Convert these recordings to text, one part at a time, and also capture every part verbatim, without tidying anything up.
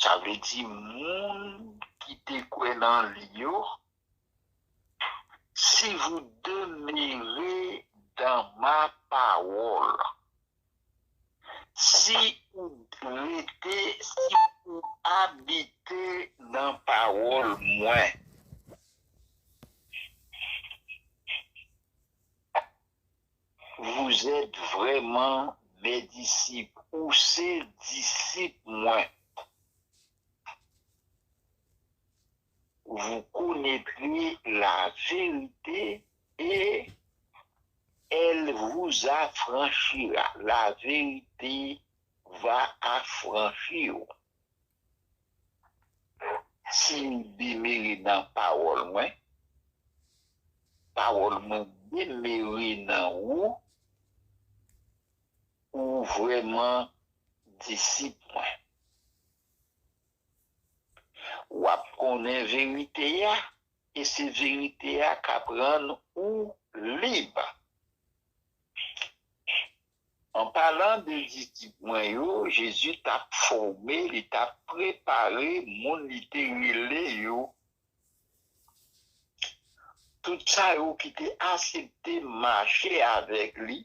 Sa vle di, moun ki te kwè nan li yo, si vous demeurez dans ma parole, si ou rete, si ou abite nan pawòl mwen, vous êtes vraiment mes disciples, ou se disip mwen. Vous connaîtrez la vérité et elle vous affranchira. La vérité va affranchir. Si w demere nan pawòl mwen, pawòl mwen demere nan ou, ou vrèman disip mwen. W ap konnen verite a, e se verite a k ap rann ou lib. An palan de disip mwen yo, Jezi t ap fòme, li t ap prepare moun li te rele yo. Tout sa yo ki te aksepte mache avèk li,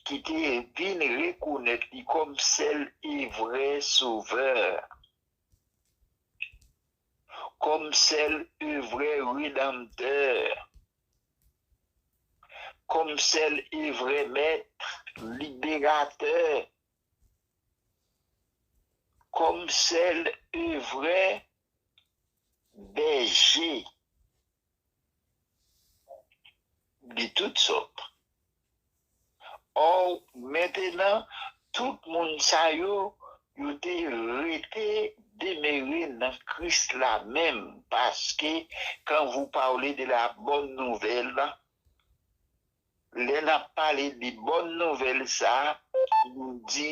ki te vin rekonèt li kòm sèl e vrè Sovè, kòm sèl e vrè Redanmtè, kòm sèl e vrè Mèt, Liberatè, kòm sèl e vrè Bèje de tout sòt. Ò, mentenan, tout moun sa yo, yo te rete demere nan Kris la menm, paske quand vous parlez de la bonne nouvelle, lè n ap pale de bòn nouvèl sa, nou di,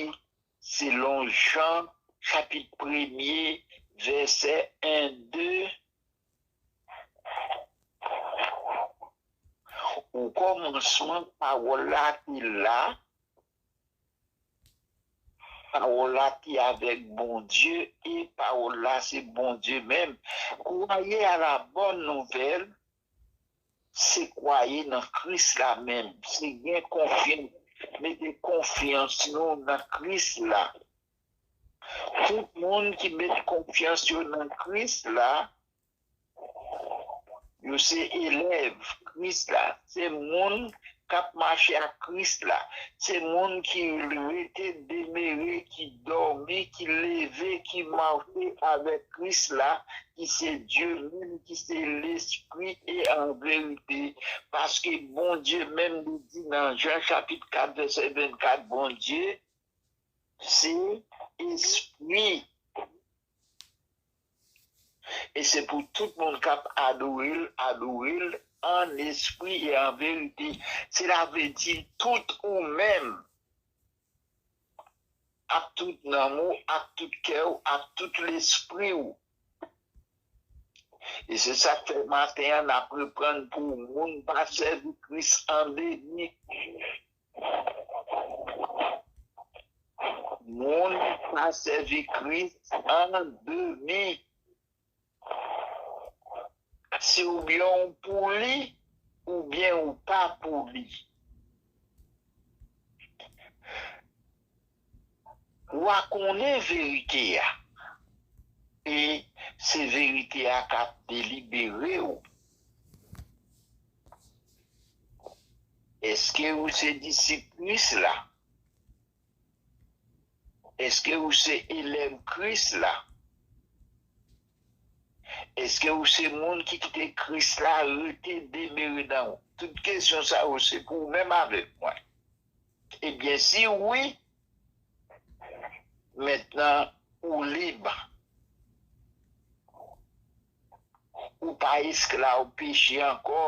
selon Jan, chapit premye, vèsè en, de, o kòmansman, pawòl la te la, pawòl la te avèk Bondye, e pawòl la se Bondye menm. Croyez à la bonne nouvelle, se kwaye nan Kris la menm, se gen konfyans, mete konfyans nou nan Kris la. Tout moun ki met konfyans yo nan Kris la, yo se elèv Kris la, se moun k ap mache ak Kris la, se moun ki rete demere, ki dòmi, ki leve, ki mache avèk Kris la, ki se Dye menm, ki se Lespri e an verite. Paske Bondye menm li di nan Jan chapit kat vèsè vennkat, Bondye se Espri. E se pou tout moun k ap adore l, adore l an espri e an verite. Sela vle di tout ou menm, ak tout nanm ou, ak tout kè w, ak tout lespri w. E se sa k fè maten an n ap reprann pou moun pa sèvi Kris an demi. Moun pa sèvi Kris an demi. Se oubyen ou pou li, oubyen ou pa pou li. W a konnen verite a, e se verite a k ap delibere w. Èske ou se disip Kris la? Èske ou se elèv Kris la? Èske ou se moun ki kite Kris la rete demere nan ou? Tout kesyon sa yo se pou ou menm avèk mwen. Ebyen, si wi, mentnan ou lib. Ou pa esklav peche ankò.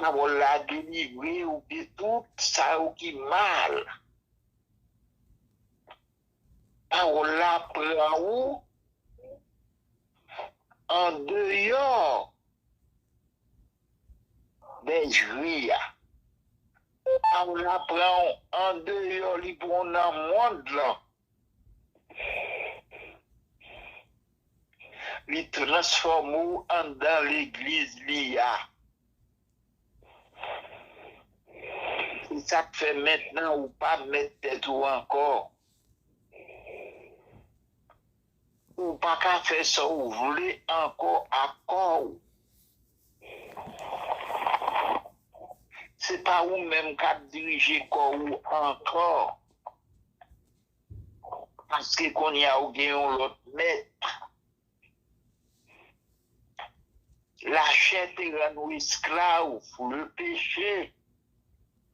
Pawòl la delivre ou de tout sa yo ki mal. Pawòl la pran ou andeyò bèjri a. Pawòl la pran ou andeyò, li pran ou nan mond lan. li transfòme w anndan legliz li a. Se sa k fè mentnan ou pa mèt tèt ou ankò. Ou pa ka fè sa w vle ankò ak kò w. Se pa ou menm k ap dirije kò w ankò. Paske kounye a ou gen yon lòt mèt. Lachè te rann ou esklav, le péché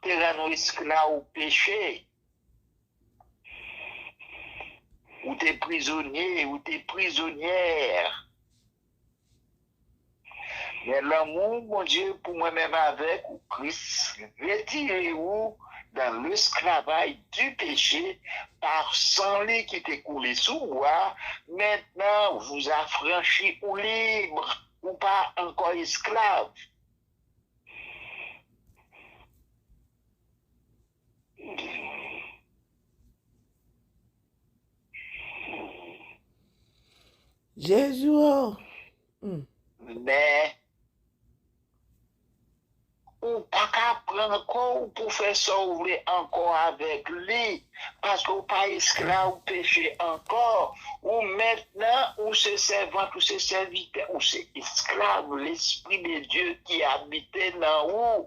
te rann ou esklav peche. Ou te prizonye, ou te prizonyè. Men lanmou Bondye pou mwen menm avèk ou, Kris retire ou dans l'esclavage du péché par sang li ki te koule sou bwa. Maintenant, vous affranchi ou libre, ou pa ankò esklav. Jezi o! Hmm. Men, ou pa ka pran kò w pou fè sa w vle ankò avèk li, paske w pa esklav peche ankò. Ou mentnan, ou se sèvant, ou se sèvitè, ou se esklav Lespri de Dye ki abite nan ou.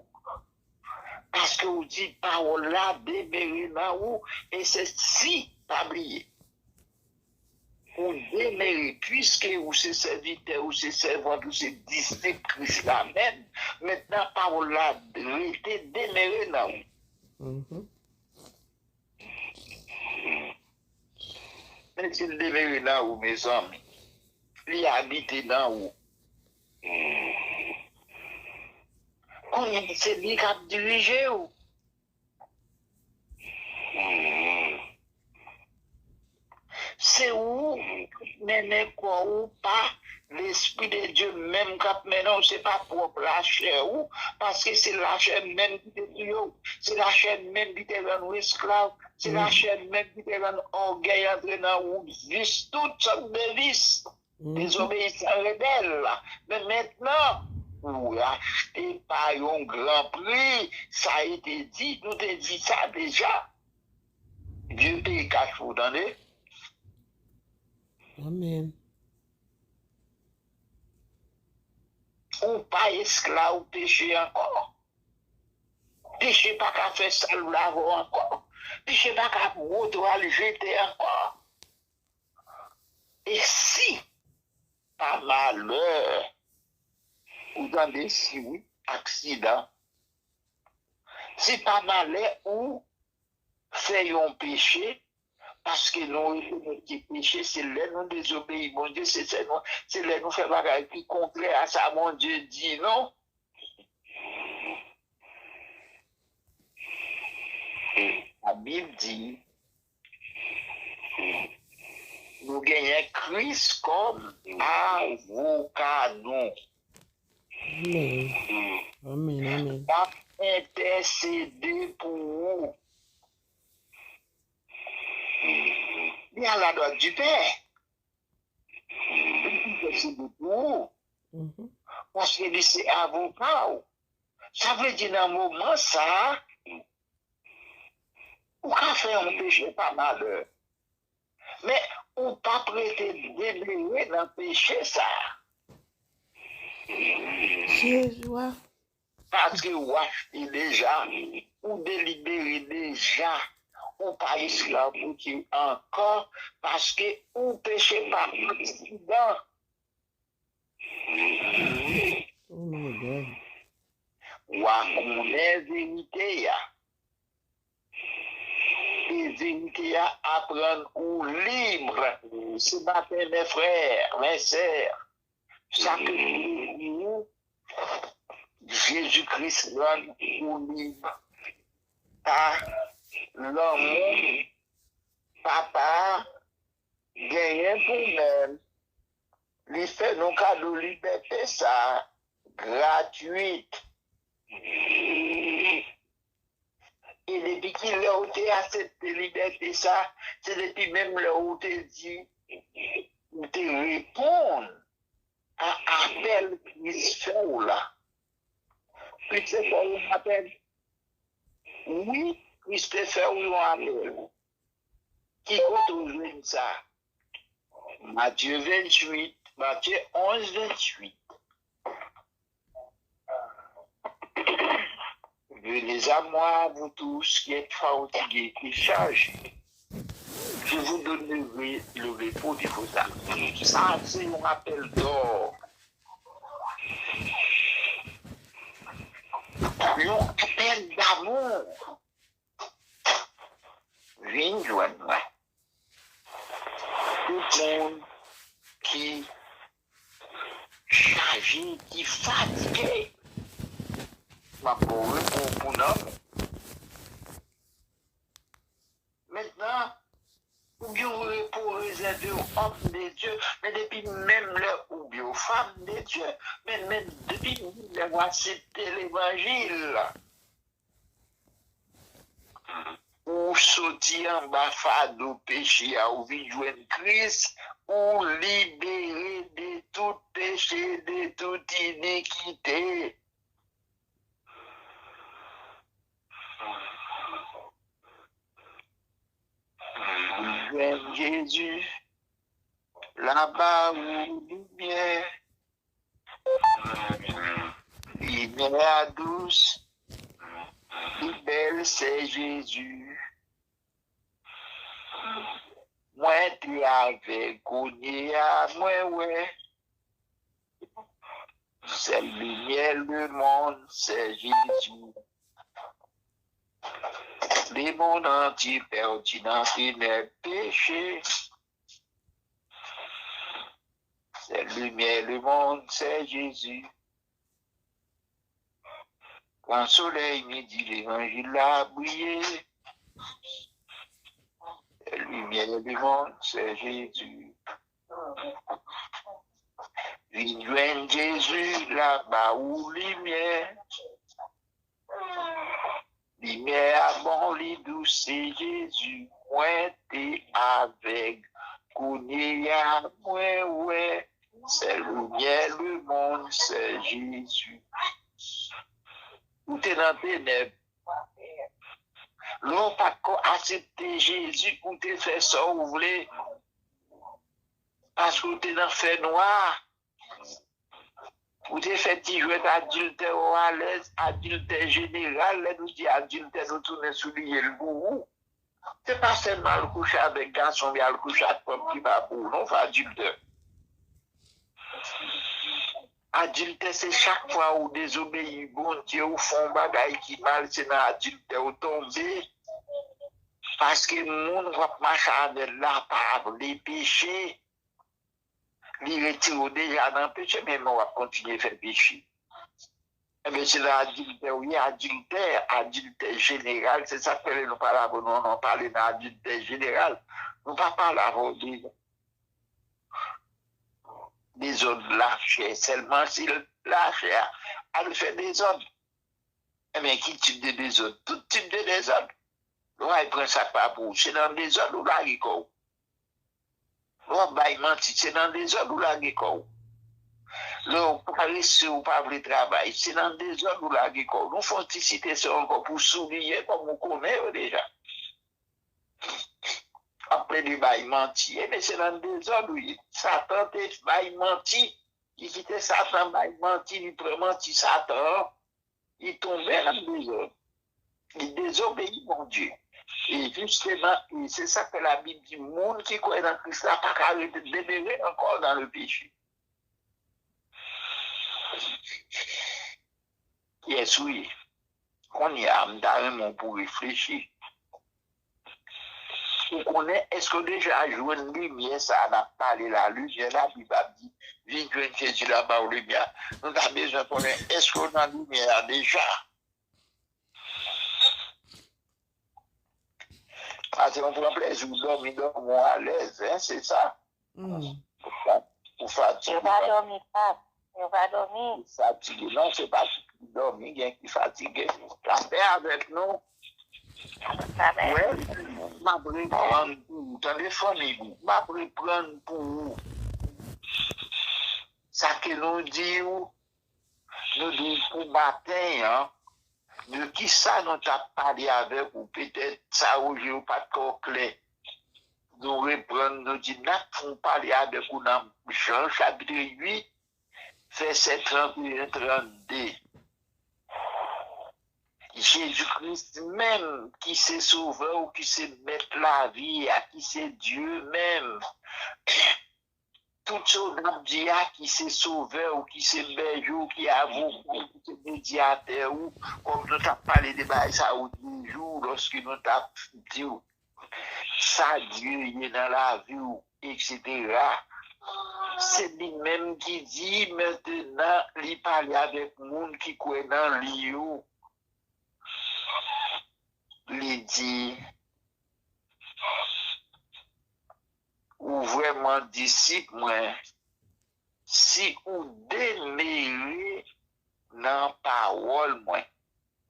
Paske ou di pawòl la demere nan ou, e se si, pa bliye. Ou demere, piske ou se sèvitè, ou se sèvant, ou se disip Kris la menm, mentnan pawòl la rete demere nan ou. Mhm. Men si l demere nan ou, mezanmi, li abite nan ou. Kounye a, se li k ap dirije w. Se ou k ap mennen kò ou pa Lespri de Dye menm k ap mennen w, se pa pwòp lachè ou, paske se lachè menm ki te touye w, se lachè menm ki te rann ou esklav, se lachè menm ki te rann ògèy antre nan ou, vis, tout sòt de vis. Dezobeyisans rebèl. Men mentnan, ou rachte pa yon gran pri. Sa ete di, nou te di sa deja. Dye peye kach ou, tande. Amèn. Ou pa esklav peche ankò. Peche pa ka fè sal lavan ankò. Peche pa ka woto al jete ankò. E si, pa malè, ou tande si wi, aksidan, si pa malè ou fè yon peche, paske nou rekonèt ke peche, se lè nou dezobeyi Bondye, se, se, nou, se lè nou fè bagay ki kontrè a sa Bondye di nou. Labib di, nou genyen Kris kòm avoka nou. Amèn. Amèn, amèn. L ap entèsede pou ou. Li a la dwat di Pè. Li entèsede pou ou. Paske li se avoka w. Sa vle di nan moman sa a, ou ka fè yon peche pa malè. Men ou p ap rete demere nan peche sa a. Jezi a. Paske ou achte deja, ou delibere deja, ou pa esklav pou Dye ankò, paske ou peche pa aksidan. Oh my God. Wa konnen verite a. E verite a ap rann ou lib. Se maten, mes frères, mes sœurs, sa ke m vle di nou, Jezi Kris rann ou lib pa lanmou Papa a genyen pou mwen. Li fè nou kado libète sa a gratwit. E depi ki lè ou te aksepte libète sa, se depi menm lè ou te di, ou te reponn a apèl Kris fè w la. Kris te fè w yon apèl. Wi, Kris te fè w yon apèl. Ki kote w jwenn sa? Matye venntuit, Matye onz venntuit. Venez à moi, vous tous qui êtes fatigués et chargés, je vous donnerai le repos de vos âmes. Sa se yon apèl dò. Yon apèl damou. Vin jwenn mwen. Tout moun ki chaje, ki fatige, m ap ba w repo pou nanm ou. Mentnan, ou gen yon repo rezève w, òm de Dye, men depi menm lè ou byen w fanm de Dye, men, men depi menm lè w aksepte levanjil, ou soti anba fado peche a, ou vin jwenn Kris, ou libere de tout peche, de tout inikite. Ou jwenn Jezi, laba ou limyè. Limyè a dous, li bèl, se Jezi. Mwen te avèg, kounye a mwen wè. Sèl limyè lemonn, se Jezi. Lemonn antye pèdi nan tenèb peche. Sèl limyè lemonn, se Jezi. Gran solèy midi, levanjil la briye. Sèl limyè lemonn, se Jezi. Vin jwenn Jezi, laba ou limyè. Limyè a bon, li dous, se Jezi. Mwen te avèg, kounye a mwen wè. Sèl limyè lemonn, se Jezi. Ou te nan tenèb. Lè w pa t ko aksepte Jezi, ou te fè sa w vle. Paske w te nan fènwa. Ou te fè ti jwèt adiltè w alèz, adiltè jeneral. Lè nou di adiltè, nou tounen souliye l pou ou. Se pa sèlman al kouche avèk gason, oubyen al kouche ak fanm ki pa pou ou, non, fè adiltè. Adiltè, se chak fwa ou dezobeyi Bondye, ou fè yon bagay ki mal, se nan adiltè ou tonbe. Paske moun w ap mache avè l la pa vle peche. Li retire w deja nan peche, men w ap kontinye fè peche. Ebyen, se nan adiltè ou ye, adiltè, adiltè jeneral, se sa k fè lè nou pale avè w, nou, nou pale nan adiltè jeneral. Nou pa pale avè w de dezòd lachè sèlman, si lachè a al fè dezòd. Ebyen, ki tip de dezòd? Tout tip de dezòd. Lè w al pran sa k pa pou ou, se nan dezòd ou lage kò w. Lè w ap bay manti, se nan dezòd ou lage kò w. Lè w parese, ou pa vle travay, se nan dezòd ou lage kò w. Nou fè yon ti site sa ankò pou souliye, kòm ou konnen yo deja. Ap plede bay manti. Ebyen, se nan dezòd ou ye. Satan te bay manti. Li kite Satan bay manti, li pran manti Satan an. Li tonbe nan dezòd. Li dezobeyi Bondye. E jisteman, e se sa k fè Labib di, moun ki kwè nan Kris la pa ka rete demere ankò nan le peche. Kiyès ou ye? Kounye a, m ta renmen w pou w reflechi. Ou konnen, èske w deja jwenn limyè sa a n ap pale la? Limyè Labib ap di, vin jwenn Jezi, l ap ba w limyè. Nou ta bezwen konnen, èske w nan limyè a deja? Paske w pran plèzi w dòmi, dòmi w alèz, en, se sa. Hmm. Ou fa-, ou fatige. Yo pa dòmi, pap. Yo pa dòmi. Ou fatige. Non, se pa dòmi, gen ki fatige. Lapè avèk nou. Lapè. Wè, m ap reprann pou ou. Tande fanmi m, m ap reprann pou ou. Sa ke nou di w, nou di w pou maten an, de kisa nou t ap pale avèk ou, petèt sa ou di w pa t twò klè. Nou reprann, nou di n ap fè yon pale avèk ou nan Jan chapit uit, vèsè trannteyen, trannde. Jezi Kris menm ki se Sovè ou ki se Mèt lavi a, ki se Dye menm. Tout sa w ap di a, ki se Sovè ou ki se Bèje ou ki Avoka ou ki se Medyatè ou, kòm nou t ap pale de bagay sa yo de jou lòske nou t ap di w sa Dye ye nan lavi w, etsetera. Se li menm ki di, mentenan, li pale avèk moun ki kwè nan li yo. Li di, ou vrèman disip mwen, si ou demere nan pawòl mwen.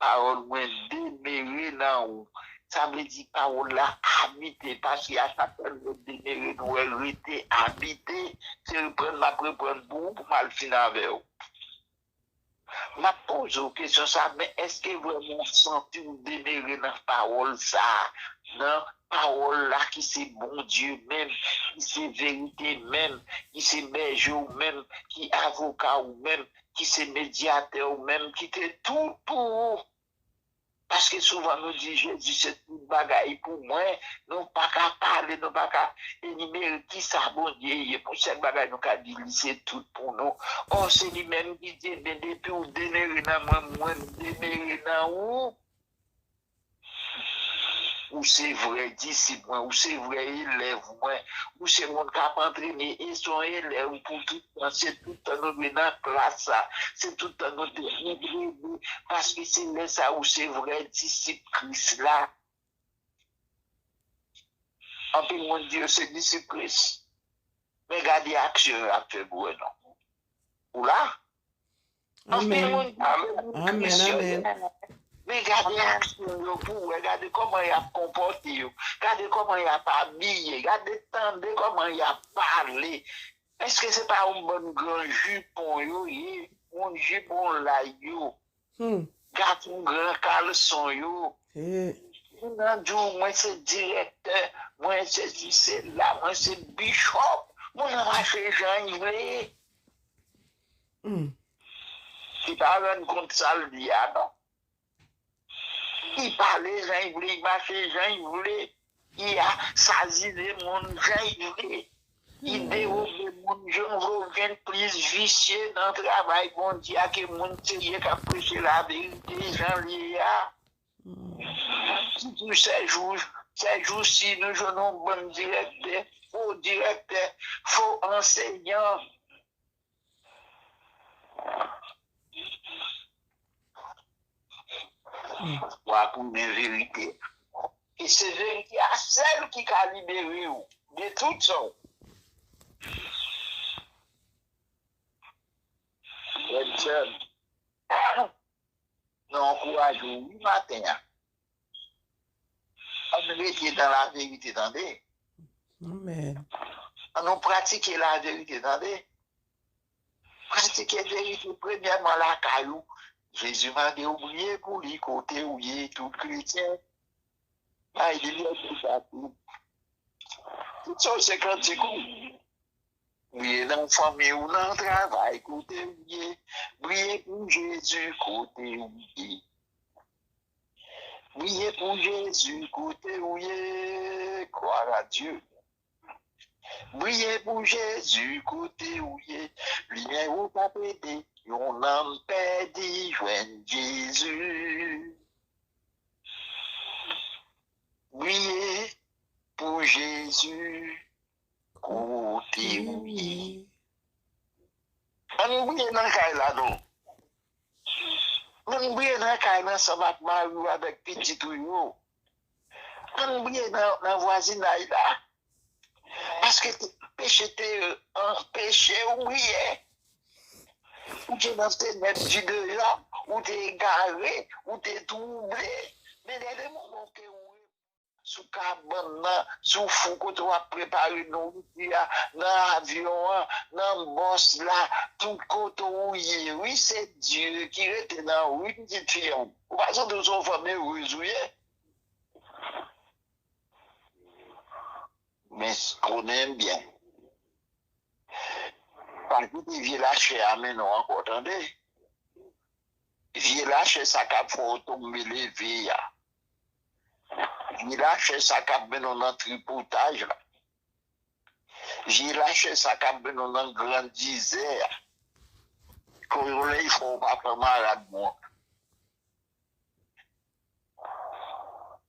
Pawòl mwen demere nan ou. Sa vle di pawòl la abite, paske a chak fwa nou demere, nou wè rete, abite, se reprann m ap reprann pou ou, pou m al fin avè w. M ap poze w kesyon sa, men èske vrèman w santi w demere nan pawòl sa a, nan pawòl la ki se Bondye menm, ki se verite menm, ki se bèje w menm, ki avoka w menm, ki se medyatè w menm, ki te tout pou ou? Paske souvan nou di Jezi se tout bagay pou mwen, nou pa ka pale, nou pa ka enimere kisa Bondye ye. Pou sèl bagay nou ka di, li se tout pou nou. Ò, se li menm ki di, ebyen, depi w demere nan mwen, mwen m demere nan ou, ou se vrè disip mwen, ou se vrè elèv mwen, ou se moun k ap antrene, e se yon elèv pou tout tan, se tout tan nou dwe nan klas sa, se tout tan nou dwe antrene, paske se lè sa ou se vrè disip Kris la. Anpil moun di yo se disip Kris, men gade aksyon yo ap fè pou wè non. Ou la? Anpil moun di yo se disip Kris yo ye. Men gade aksyon yo pou wè, gade kòman y ap konpòte yo, gade kòman y ap abiye, gade tande kòman y ap pale. Èske se pa yon bann gran jipon yo ye? Yon jipon laj yo. Gason gran kalson yo. Moun nan di w, mwen se direktè, mwen se sesi, se la, mwen se bishop. Moun nan mache jan l vle. Li pa rann kont sa l di a, non. Li pale jan l vle, li mache jan l vle. Li asasinen moun jan l vle. Li dewobe moun jan l vle, ou gen plis visye nan travay Bondye a ke moun serye k ap preche laverite jan l ye a. Sitou sèjou, sèjousi, nou jwenn yon bann direktè, fo direktè, fo ansenyan. W ap renmen verite. E se verite a sèl ki ka libere w de tout sa w. Frè m, sè m, nou ankouraje w wi maten an. Ann rete nan laverite, tande. Ann nou pratike laverite, tande. Pratike verite premyèman lakay ou. Jezi mande w priye pou li kote w ye, tout kretyen. Bay li lòd pou sa tou. Tout sa yo se kantik ou. Priye nan fanmi w, nan travay, kote w ye. Priye pou Jezi kote w ye. Priye pou Jezi kote w ye. Gloire à Dieu. Priye pou Jezi kote w ye. Limyè ou k ap ede yon nanm pèdi jwenn Jezi. Priye pou Jezi kote w ye. Ann priye nan kay la, non. Ann priye nan kay la ansanm ak mari w, avèk pitit ou yo. Ann priye nan, nan vwazinay la. Paske te, peche te anpeche w priye. Ou te nan tenèb di deyò, ou te egare, ou te twouble. Men gen de moman ke ou sou kabann nan, sou fou kote w ap prepare nouriti a, nan avyon an, nan bòs la, tout kote w ye. Wi, se Dye ki rete nan ou, wi, pitit fi an. Ou pa santi w se yon fanm erez ou ye? Men konnen byen. Pa kite vye lachè a mennen w ankò, tande. Vye lachè sa k ap fè w tonbe leve a. Vye lachè sa k ap mennen w nan tripotaj la. Vye lachè sa k ap mennen w nan grandizè a. Kon yon lè li fè w pa pran marad mwen.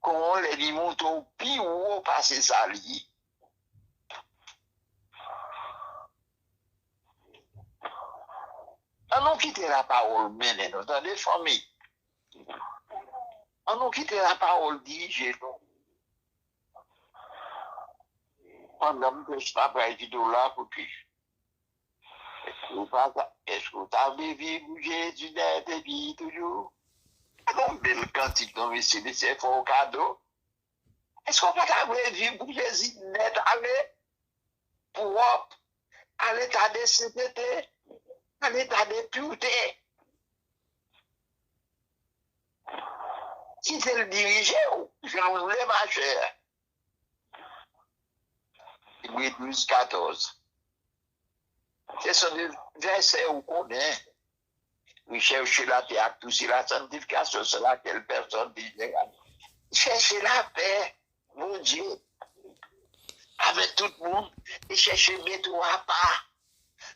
Kon yon lè li monte w pi wo pase sa li ye. An nou kite lapawòl mennen nou, tande, fanmi. An nou kite lapawòl dirije nou. Pandan m te chita pral kite w la, kote ou pa ta, èske w ta vle viv pou Jezi dèyè te di toujou? Pa gon bèl kantik non, mesye, mesye fè w kado. Èske w pa ta vle viv pou Jezi nèt ale? Pwòp, a leta de sentete, a leta de purte. Kite l dirije w jan w vle, machè. Ebre douz katòz. Se sèl vèsè ou konnen. Richè, chèche la paix avec tous et la sanctification sans laquelle personne ne verra. Chèche lapè, Bondye, avèk tout moun, e chèche mete w apa.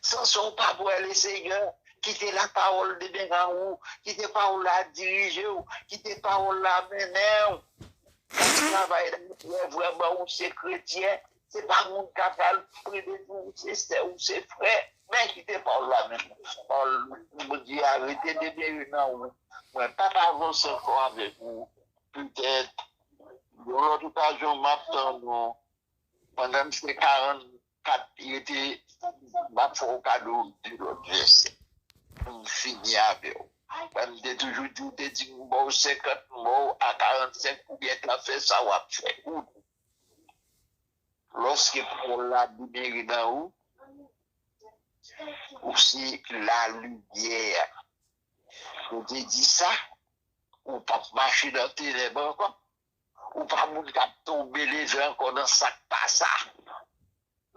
San sa, ou p ap wè Lesenyè. Kite lapawòl demennen w, kite pawòl la dirije w, kite pawòl la mennen w. Kite travay la, lè vrèman ou se kretyen, se pa moun k ap al prede pou ou, se sè ou, se frè. Men kite pawòl la mennen w. Pawòl Bondye a rete demennen nan ou. Mwen p ap avanse ankò avèk ou. Petèt, yon lòt okazyon, m ap tann ou. Pandan m fè karannkat, rete, m ap fè w kado de lòt vèsè. Pou m fini avè w. Mwen, m te toujou di w, te di m ba w senkant, m ba w a karannsenk, oubyen t ap fè sa w ap fè. Ou, lòske pawòl la demere nan ou, ou se lalimyè. Ou te di sa, ou p ap mache nan tenèb ankò. Ou pa moun k ap tonbe leve ankò nan sa k pa sa,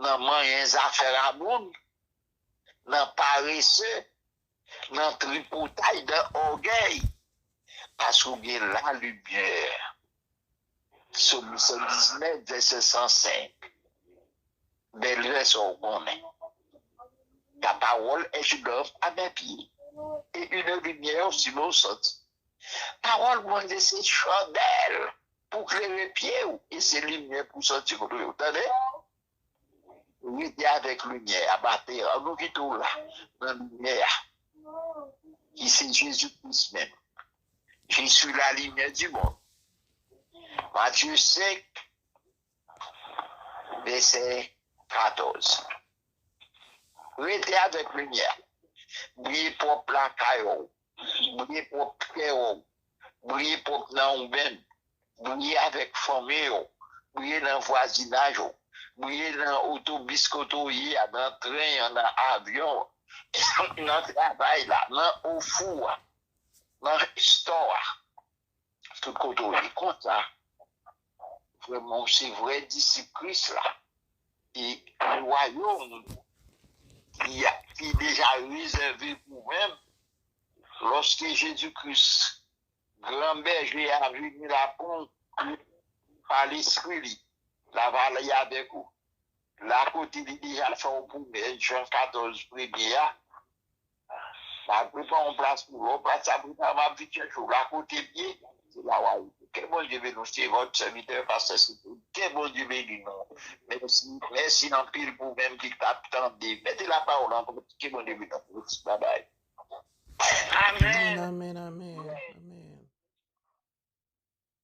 nan manyen zafè a moun, nan parese, nan tripotay, nan ògèy, paske w gen lalimyè. Sòm san diznèf, vèsè san senk. Bèl vèsè w konnen. Ta parole est une lampe à mes pieds et une lumière sur mon sentier. Pawòl Bondye se chandèl pou klere pye w e se limyè pou sòti kote w. Tande? Rete avèk limyè a, maten an, nou kite w la, nan limyè a, ki se Jezi Kris menm. Je suis la lumière du monde. Matye senk, vèsè katòz. Rete avèk limyè a. Briye pwòp lakay ou. Briye pwòp kè ou. Briye pwòp nan ou menm. Briye avèk fanmi ou. Briye nan vwazinaj ou. Briye nan otobis kote w ye a, nan tren an, nan avyon, nan travay la, nan ofou a, nan restò a. Tout kote w ye konsa, vrèman, w se vrè disip Kris la. E wayòm ki, ki deja rezève pou ou menm, lòske Jezi Kris, gran bèje a, vini la pou ou, pa Lespri li, l ap ale avèk ou. La kote li deja fè w pwomès, Jan katòz premye a, m ap prepare yon plas pou ou. Lè w plas la prepare, m ap vin chèche w. La kote m ye, se la w a rive. Ke Bondye beni w. Se vòt sèvitè, pastè Sekou. Ke Bondye beni nou. Mèsi, mèsi anpil pou ou menm ki t ap tande. Mete lapawòl an pratik. Ke Bondye beni w. Babay. Amèn. Amèn, amèn.